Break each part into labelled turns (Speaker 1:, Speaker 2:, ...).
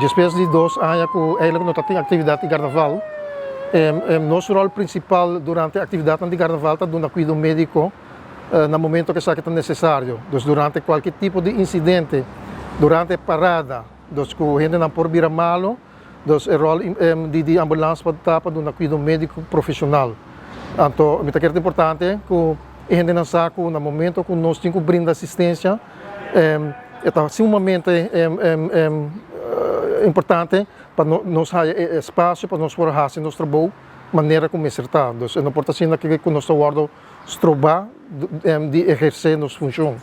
Speaker 1: Despues di 2 aña ku eigenlijk no tin aktividat di karnaval, nos ròl prinsipal durante aktividat di karnaval ta duna kuido médiko na momento ku esaki ta nesesario. Dus durante kualke tipo di insidente, durante parada, dus ku hendenan por bira malu, dus e ròl di ambulans ta pa duna kuido médiko profeshonal. Anto, mi ta kere importante ku hendenan sa ku na momento ku nos tin ku brinda asistensia, ta sumamente importante pa nos haya espasio pa nos por hasi nos trabou manera ku mester ta. Dus no por ta asina ku nos ta wòrdu strobá di ehersé nos funshon.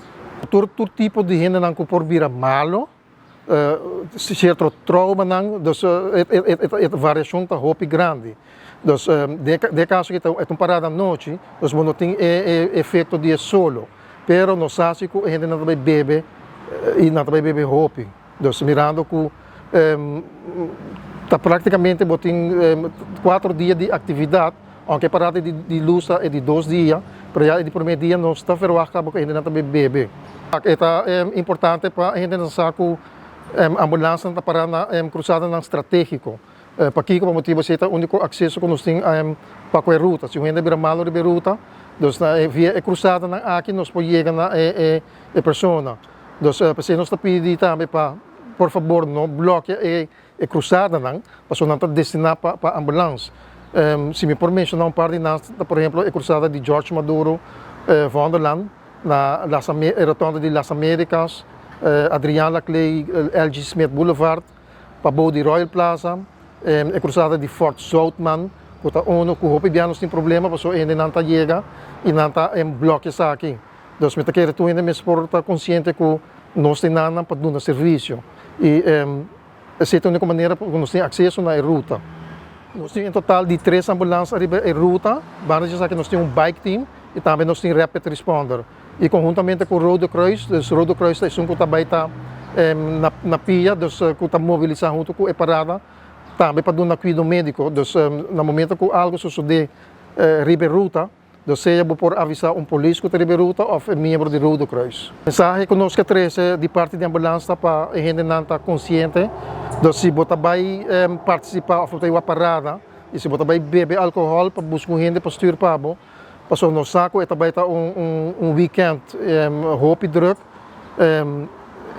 Speaker 1: Tur tipo di hendenan ku por bira malu, sierto traumanan, dus e variashon ta hopi grandi. Dus den kaso ku ta un parada anochi, dus bo no tin e efekto di e solo, pero nos sa si ku e hendenan ta bai bebe i nan ta bai bebe hopi. Dus mirando ku ta praktikamente bo tin 4 dia di aktividat, aunke e parada di lus ta di 2 dia, pero ya e di promé dia nos ta verwacht ku hendenan ta bai bebe. E ta importante pa hendenan sa ku ambulans ta pará na krusadanan stratégiko. Pakiko? Pa motibu esei ta úniko akseso ku nos tin pa ku e ruta. Si un hende bira malu riba e ruta, dus via e krusadanan aki nos por yega na e persona. Dus p'esei nos ta pidi tambe pa por fabor no blòkia e krusadanan, pasobra nan ta destiná pa ambulans. Si mi por menshoná un par di nan, ta por ehempel e krusada di George Maduro Vondellaan na e rotonda di Las Americas, Adriaan Laclé, LG Smith Boulevard, pabou di Royal Plaza, e krusada di Fort Zoutman, ku ta unu ku hopi bia nos tin problema pasobra hendenan ta yega i nan ta blòkia esaki. Dus mi ta kere tur hende mes por ta konsiente ku nos tin nan pa duna servisio i esei ta úniko manera ku nos tin akseso na e ruta. Nos tin en total di tres ambulans ariba e ruta, banda di esaki nos tin un bike team i tambe nos tin rapid responder. I konhuntamente ku Rode Kruis, dus Rode Kruis ta esun ku ta bai ta na pia, dus ku ta mobilisá huntu ku e parada tambe pa duna kuido médiko. Dus na momento ku algu sosodé riba e ruta, dus sea bo por avisá un polis ku ta riba e ruta òf e miembro di Rode Kruis. Mensahe ku nos ke trese di parti di ambulans ta pa e hendenan ta konsiente, dus si bo ta bai partisipá òf bo ta bai wak parada i si bo ta bai bebe alkohòl pa buska un hende pa stür pa bo, pasobra nos sa ku e ta bai ta un weekend hopi drùk,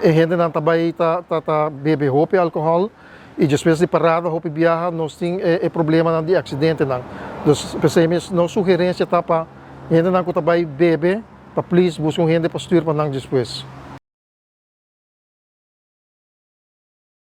Speaker 1: e hendenan ta bai ta bebe hopi alkohòl i despues di parada hopi biaha nos tin e problemanan di aksidentenan. Dus p'esei mes nos sugerensia ta pa hendenan ku ta bai bebe pa please buska un hende pa stür pa nan despues.